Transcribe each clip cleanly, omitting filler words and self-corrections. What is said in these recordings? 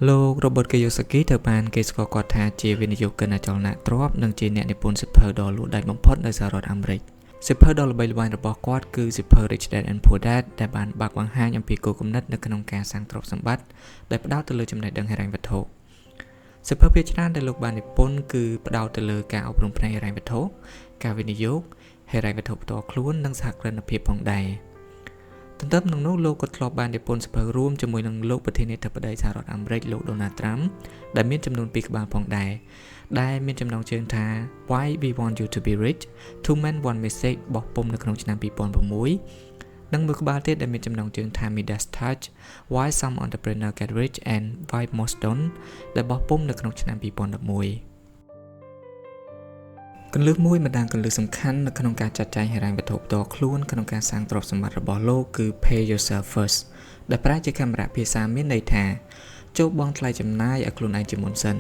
លោក Robert Kiyosaki ត្រូវបានគេស្គាល់គាត់ថាជាវិនិយោគិនអចលនទ្រព្យនិងជាអ្នកនិពន្ធសៀវភៅដ៏លក់ដាច់បំផុតនៅសហរដ្ឋអាមេរិកសៀវភៅដ៏ល្បីល្បាញរបស់គាត់គឺសៀវភៅ Rich Dad and Poor Dad ដែលបានបើកបង្ហាញអំពីគោលគំនិតនៅក្នុងការសាងទ្រព្យសម្បត្តិដែលផ្ដោតទៅលើចំណេះដឹងហិរញ្ញវត្ថុសៀវភៅភាគច្រើនដែលលោកបាននិពន្ធគឺផ្ដោតទៅលើការអប់រំផ្នែកហិរញ្ញវត្ថុការវិនិយោគហិរញ្ញវត្ថុផ្ទាល់ខ្លួននិងសហគ្រិនភាពផងដែរទន្ទឹមនឹងនោះលោកក៏ធ្លាប់បាននិពន្ធសៀវភៅរួមជាមួយនឹងលោកប្រធានាធិបតីសហរដ្ឋអាមេរិកលោកដូណាល់ត្រាំដែលមានចំនួន2ក្បាលផងដែរដែលមានចំណងជើងថា Why We Want You to Be Rich: Two Men One Message បោះពុម្ពនៅក្នុងឆ្នាំ2006និងមួយក្បាលទៀតដែលមានចំណងជើងថា Midas Touch: Why Some Entrepreneurs Get Rich and Why Most Don't ដែលបោះពុម្ពនៅក្នុងឆ្នាំ2011គន្លឹះមួយម្ដងគន្លឹះសំខាន់នៅក្នុងការចាត់ចែងហិរញ្ញវត្ថុផ្ទាល់ខ្លួនក្នុងការសាងទ្រព្យសម្បត្តិរបស់លោកគឺ Pay Yourself First ដែលប្រែជាខេមរៈភាសាមានន័យថាចូលបង់ថ្លៃចំណាយឲ្យខ្លួនឯងជាមុនសិន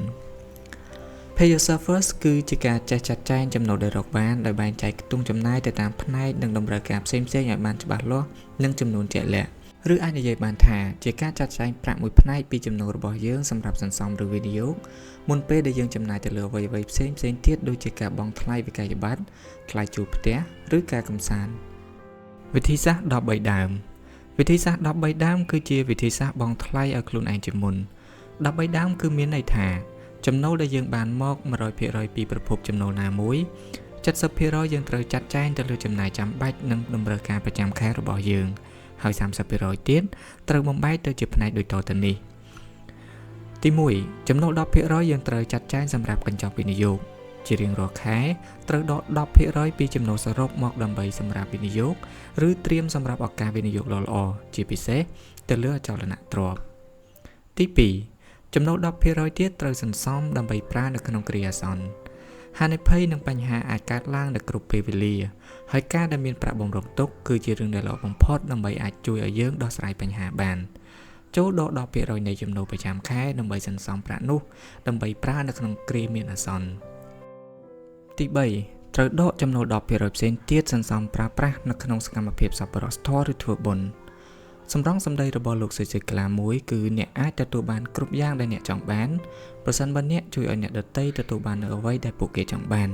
Pay Yourself First គឺជាការចេះចាត់ចែងចំណូលដែលរកបានដោយបែងចែកខ្ទង់ចំណាយទៅតាមផ្នែកនិងតម្រូវការផ្សេងៗឲ្យបានច្បាស់លាស់និងចំនួនជាក់លាក់ឬអាចនិយាយបានថាជាការចាត់ចែងប្រាក់មួយផ្នែកពីចំណូលរបស់យើងសម្រាប់សន្សំឬវិនិយោគមុនពេលដែលយើងចំណាយទៅលើអ្វីៗផ្សេងផ្សេងទៀតដូចជាការបង់ថ្លៃវិក័យប័ត្រថ្លៃជួលផ្ទះឬការកម្សាន្តវិធីសាស្ត្រ13ដើមវិធីសាស្ត្រ13ដើមគឺជាវិធីសាស្ត្របង់ថ្លៃឲ្យខ្លួនឯងជាមុន13ដើមគឺមានន័យថាចំណូលដែលយើងបានមក100%ពីប្រភពចំណូលណាមួយ70%យើងត្រូវចាត់ចែងទៅលើចំណាយចាំបាច់និងតម្រូវការប្រចាំខែរបស់យើងហើយ30%ទៀតត្រូវបំបែកទៅជាផ្នែកដូចតទៅនេះទី1ចំណូល10%យើងត្រូវចាត់ចែងសម្រាប់កញ្ចប់វិនិយោគជារៀងរាល់ខែត្រូវដក10%ពីចំណូលសរុបមកដើម្បីសម្រាប់វិនិយោគឬត្រៀមសម្រាប់ឱកាសវិនិយោគល្អៗជាពិសេសទៅលើអចលនទ្រព្យទី2ចំណូល10%ទៀតត្រូវសន្សំដើម្បីប្រើនៅក្នុងគ្រាអាសន្នហានិភ័យនិងបញ្ហាអាចកើតឡើងនៅគ្រប់ពេលវេលាហើយការដែលមានប្រាក់បម្រុងទុកគឺជារឿងដែលល្អបំផុតដើម្បីអាចជួយឲ្យយើងដោះស្រាយបញ្ហាបានចូលដក10%នៃចំណូលប្រចាំខែដើម្បីសន្សំប្រាក់នោះដើម្បីប្រើនៅក្នុងគ្រាមានអាសន្នទី3ត្រូវដកចំណូល10%ផ្សេងទៀតសន្សំប្រើប្រាស់នៅក្នុងសកម្មភាពសប្បុរសធម៌ឬធ្វើបុណ្យសម្រងសម្ដីរបស់លោកសុជិក្លាមួយគឺអ្នកអាចទទួលបានគ្រប់យ៉ាងដែលអ្នកចង់បានប្រសិនបើអ្នកជួយឲ្យអ្នកដទៃទទួលបាននូវអ្វីដែលពួកគេចង់បាន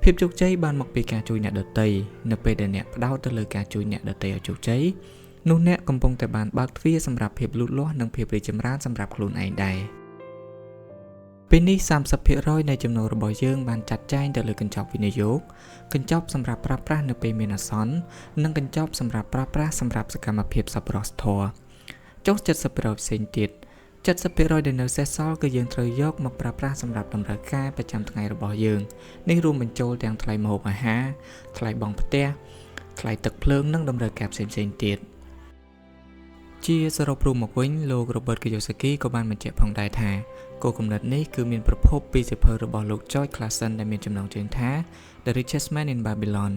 ភាពជោគជ័យបានមកពីការជួយអ្នកដទៃនៅពេលដែលអ្នកផ្ដោតទៅលើការជួយអ្នកដទៃឲ្យជោគជ័យនោះអ្នកកំពុងតែបានបើកទ្វារសម្រាប់ភាពលូតលាស់និងភាពរីកចម្រើនសម្រាប់ខ្លួនឯងដែរពេលនេះ30%នៃចំណូលរបស់យើងបានចាត់ចែងទៅលើកញ្ចប់វិនិយោគកញ្ចប់សម្រាប់ប្រើប្រាស់នៅពេលមានអាសន្ននិងកញ្ចប់សម្រាប់ប្រើប្រាស់សម្រាប់សកម្មភាពសប្បុរសធម៌ចុះ70%ផ្សេងទៀត70%ដែលនៅសេសសល់គឺយើងត្រូវយកមកប្រើប្រាស់សម្រាប់តម្រូវការប្រចាំថ្ងៃរបស់យើងនេះរួមបញ្ចូលទាំងថ្លៃម្ហូបអាហារថ្លៃបង់ផ្ទះថ្លៃទឹកភ្លើងនិងតម្រូវការផ្សេងៗទៀតជាសរុបរួមមកវិញលោក Robert Kiyosaki ក៏បានបញ្ជាក់ផងដែរថាគោលគំនិតនេះគឺមានប្រភពពីសៀវភៅរបស់លោក George Clason ដែលមានចំណងជើងថា The Richest Man in Babylon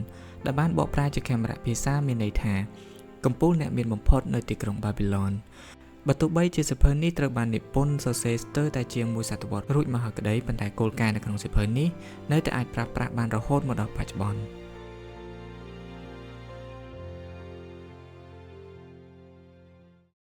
ដែលបានបកប្រែជាខេមរៈភាសាមានន័យថាកំពូលអ្នកមានបំផុតនៅទីក្រុងបាប៊ីឡនបើទោះបីជាសៀវភៅនេះត្រូវបាននិពន្ធសរសេរស្ទើរតែជាងមួយសតវត្សរួចមកហើយក្តីប៉ុន្តែគោលការណ៍នៅក្នុងសៀវភៅនេះនៅតែអាចប្រើប្រាស់បានរហូតមកដល់បច្ចុប្បន្ន។